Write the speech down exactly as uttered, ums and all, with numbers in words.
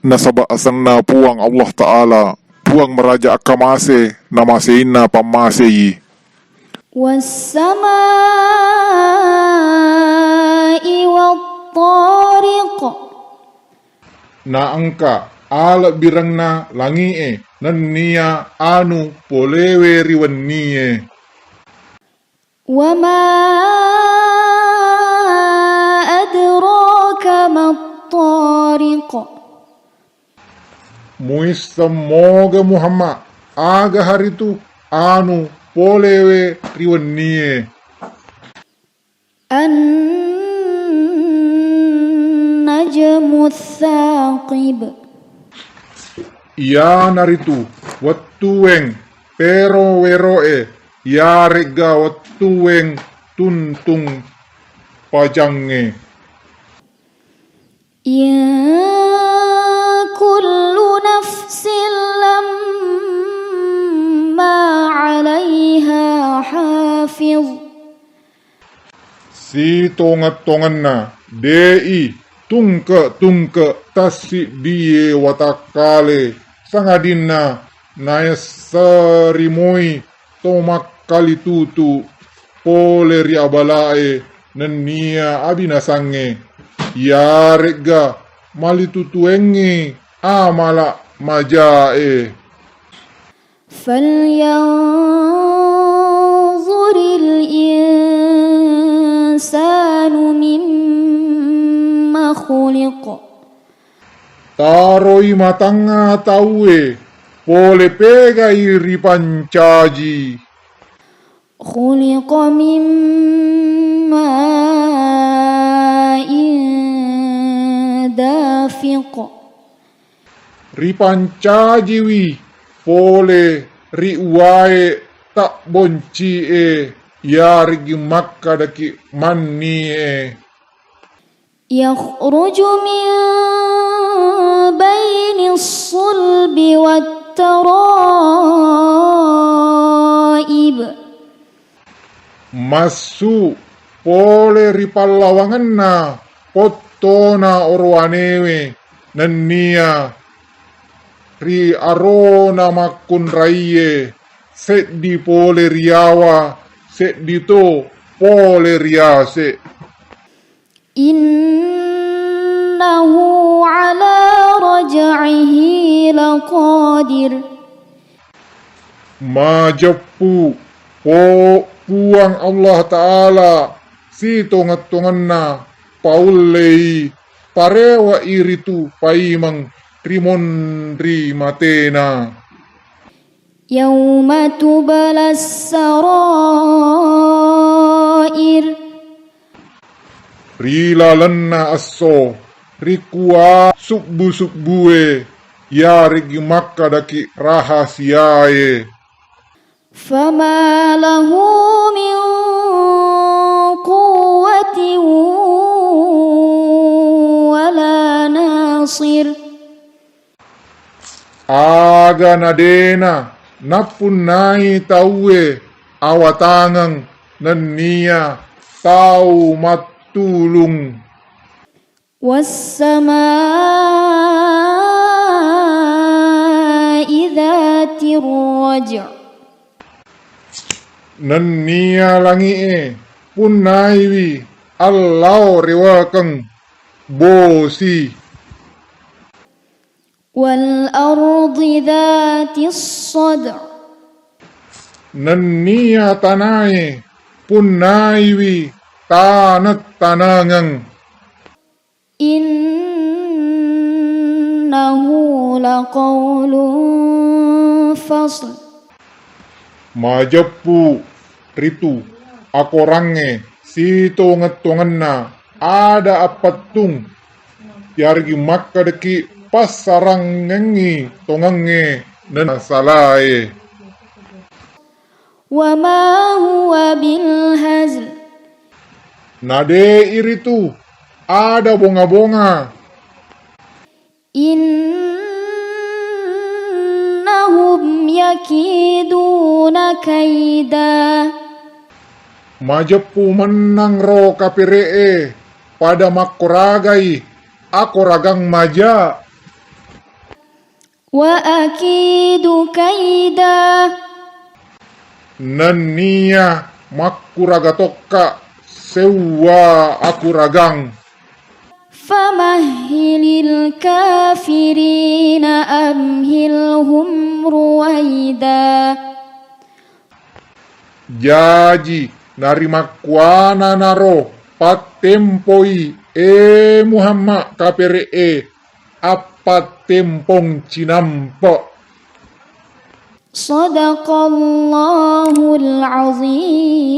Nasaba asenna Puang Allah Ta'ala, Puang maraja akkamase, namaseinna pammasei. والسماء والطارق. Naengka alebbirengna langi'e nennia anu polewe ri wennie. وما أدراك ما الطارق. Muisseng moga Muhammad, aga haritu anu polewe ri wennie. النجم الثاقب. Iyanaritu wettuweng pero-wero'e, iyaregga wettuweng tuntung pajangnge. إن كل نفس لما عليها حافظ. Sitonget-tongenna, de'i tungke-tungke tassiddie watakkale, sangadinna naesseri moi to makkalitutu pole ri abalae nennia abinasangnge, iyaregga malitutuengngi amala majae. فلينظر الإنسان مما خلق. Taroi matangnga tauwe, pole pegai ripancaji. خلق من ماء دافق. Ripancajiwi pole ri uwae tabbonci'e, iyareggi makkadaki mannie. يخرج من بين الصلب والترائب. Massu pole ri pallawangenna pottona orowanewe nennia ri arona makkunraiye, seddi pole riyawa, seddi to pole riyase. إنه على رجعه لقادر. Majeppu po-, Puang Allah Ta'ala sitonget-tongenna paullei parewe'i ritu paimeng ri monri matena. يوم تبلى السرائر. Ri lalenna esso, ri kua subbu-subbue, iyareggi makkadaki rahasiae. فما له من قوة ولا ناصر. Aga nadena nappunnai tauwe awatangeng nennia tau mattulung. والسماء ذات الرجع. Nennia langi'e punnaiwi allao rewakeng bosi. والأرض ذات الصدع. Nennia tanae punnaiwi taneng-tanengeng. إنه لقول فصل. Majeppu ritu akorangnge sitonget-tongenna ada appettung, yarigi makkedaki passarangengngi tongengnge nenna salae. وما هو بالهزل. Nade iritu ada bonga-bonga. إنهم يكيدون كيدا. Majeppu mennang ro kapere'e pada makkoragai akoragang maja. وأكيد كيدا. Nenniya makkuraga tokka seuwa akuragang. فمهل الكافرين أمهلهم رويدا. Jaji narimakkuananaro pattempoi, e Muhammad, kapere'e appattempong cinampe. صدق الله العظيم.